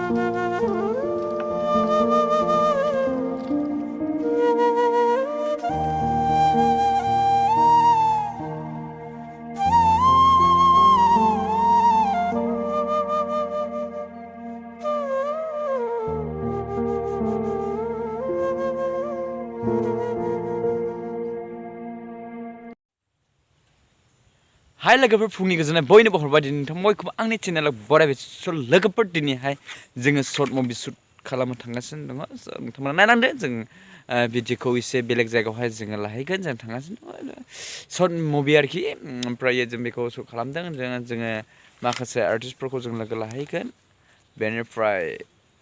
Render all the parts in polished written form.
Hai logoफोर फुंनि गोजोननाय बयनोबो हरबाय दिनै नोंथां बयखौबो आंनि चेनेलाव बरायबाय स' लोगोफोर दिनैहाय जोङो शर्ट मुभि शुट खालामनो थांगासिनो दङ नोंथांमोना नायलांदो जों भिडिअखौ एसे बेलेग जायगायावहाय जोङो लाहैगोन जों थांगासिनो दङ शर्ट मुभि आरोखि ओमफ्राय जों बेखौ शुट खालामदों जोङो माखासे आर्टिस्टफोरखौ जों लोगो लाहैगोन बेनिफ्राय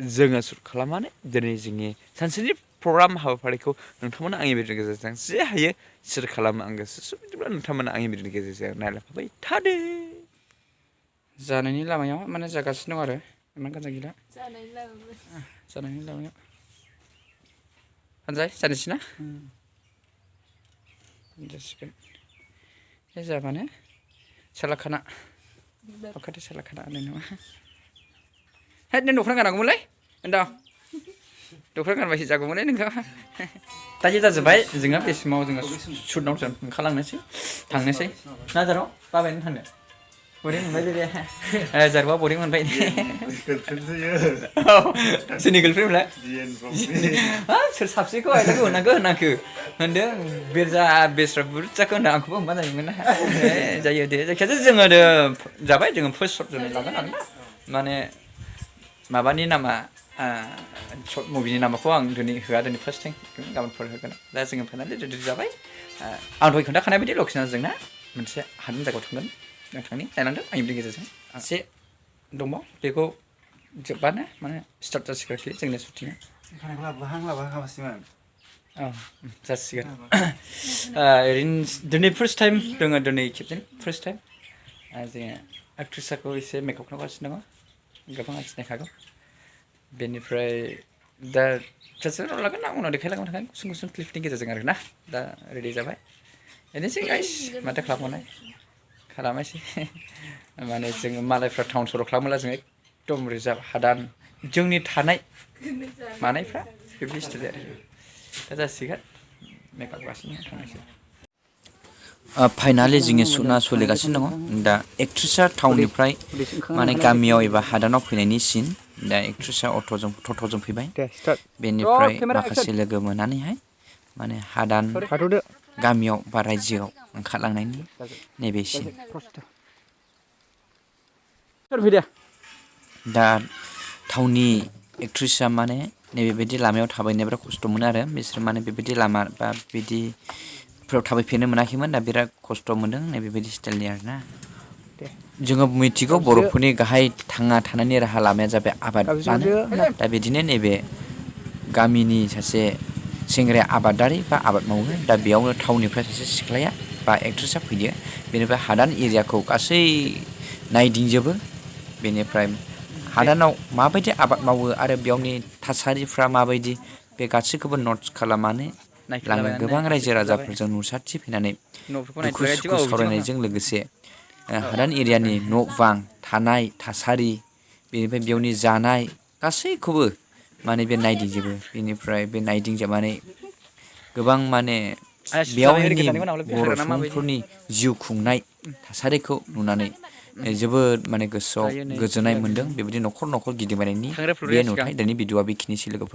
जोङो शुट खालामनानै दिनै जोंनि सानसेनि प्रग्राम हाबाफारिखौ नोंथांमोना आंनि भिडिअनि गेजेरजों जे हायो शेयार खालामनो आं गोसो स' बिदिब्ला नोंथांमोना आंनि भिडिअनि गेजेरजों नायलांबाय थादो जानायनि लामायाव माने जागासिनो दं आरो इमान गोजान गैला जानायनि लामायाव हानजाय जानोसै ना जासिगोन बे जाबानो सालाखाना अखाथि सालाखाना होननाय नामा है नों दख'ना गानांगौमोनलै होनदों दख'ना गानबासो जागौमोनलै नोंखौ दायो जाजोब्बाय जोंहा बे समाव जोङो शुटआव जों ओंखारलांनोसै थांनोसै नाजाराव बाबायनो थांनो बरिं मोनबाय बे जारबा बरिं मोनबाय सोरनि गार्लफ्रेन्डब्रा सोर साबसेखौ आयलाखौ होनांगौ होनदों बेरजा बेस्रा बुरजाखौ होनदों आंखौबो होनबा जायोमोन ना जायो दे जायखिजाया जोङो जाबाय जोङो फार्स्ट शट जों लागोन आरो माने माबानि नामा शर्ट मुभिनि नामाखौ आं दिनै होआ दिनै फार्स्ट टाइम गाबोनफोर होगोन दा जोङो फाइनालि रेडि जाबाय आं दहाय खोन्थाखानाय बायदि लकेसना जोंना मोनसे हादान जायगायाव थांगोन नोंथांनि नायलांदों आंनि भिडिअनि गेजेरजों एसे दंबावो बेखौ जोब्बानो माने स्टार्ट जासिगोन आरोखि जोंनि शुटिंआ औ जासिगोन दिनै फार्स्ट टाइम दङ दिनै खेबसेनो फार्स्ट टाइम जोङो एक्ट्रिसाखौ एसे मेकआप खालामगासिनो दङ गोबां आखिनायखागौ बेनिफ्राय दा ट्रेन्सफार लागोन ना उनाव देखायलांनो थाखाय गुसुं गुसुं क्लिपनि गेजेरजों आरो ना दा रेडि जाबाय बेनोसै गाइस माथो खालामबावनाय खालामनोसै माने जोङो मालायफ्रा टाउन सहराव खालामोब्ला जों एकदम रिजार्भ हादान जोंनि थानाय मानायफ्रा बेबायदि स्टाइल आरो दा जासिगोन मेकआप गासिनो थांनोसै फाइनालि जोंनि शुटआ सोलिगासिनो दङ दा एक्ट्रिसा टाउननिफ्राय माने गामियाव एबा हादानाव फैनायनि सिन दा एक्ट्रिसा टट'जों फैबाय बेनिफ्राय माखासे लोगो मोननानैहाय माने हादान गामियाव बा रायजोआव ओंखारलांनायनि नैबे सिन दा टाउननि एक्ट्रिसा माने नैबेबायदि लामायाव थाबायनो बिराद खस्थ' मोनो आरो बिसोर माने बेबायदि लामा बा बिदिफ्राव थाबायफेरनो मोनाखैमोन दा बिराद खस्थ' मोनदों नैबेबायदि स्टाइलनि आरोना जोङो मिथिगौ बर'फोरनि गाहाय थांना थानायनि राहा लामाया जाबाय आबादानो दा बिदिनो नैबे गामिनि सासे सेंग्राया आबादारि बा आबाद मावो दा बेयावनो टाउननिफ्राय सासे सिख्लाया बा एक्ट्रिसा फैयो बेनिफ्राय हादान एरियाखौ गासै नायदिंजोबो बेनिफ्राय हादानाव माबायदि आबाद मावो आरो बेयावनि थासारिफ्रा माबायदि बे गासैखौबो नट्स खालामनानै लाङो गोबां रायजो राजाफोरजों नुसारथि फैनानै दुखु सुखु सावरायनायजों लोगोसे हादान एरियानि न' बां थानाय थासारि बेनिफ्राय बेयावनि जानाय गासैखौबो माने बे नायदिंजोबो बेनिफ्राय बे नायदिंजोबनानै गोबां माने बेयावनि बर' सुबुंफोरनि जिउ खुंनाय थासारिखौ नुनानै जोबोद माने गोसोआव गोजोननाय मोन्दों बेबायदि न'खर न'खर गिदिंबायनायनि बे नुथाय दिनै भिडिअआ बेखिनिसै लोगोफोर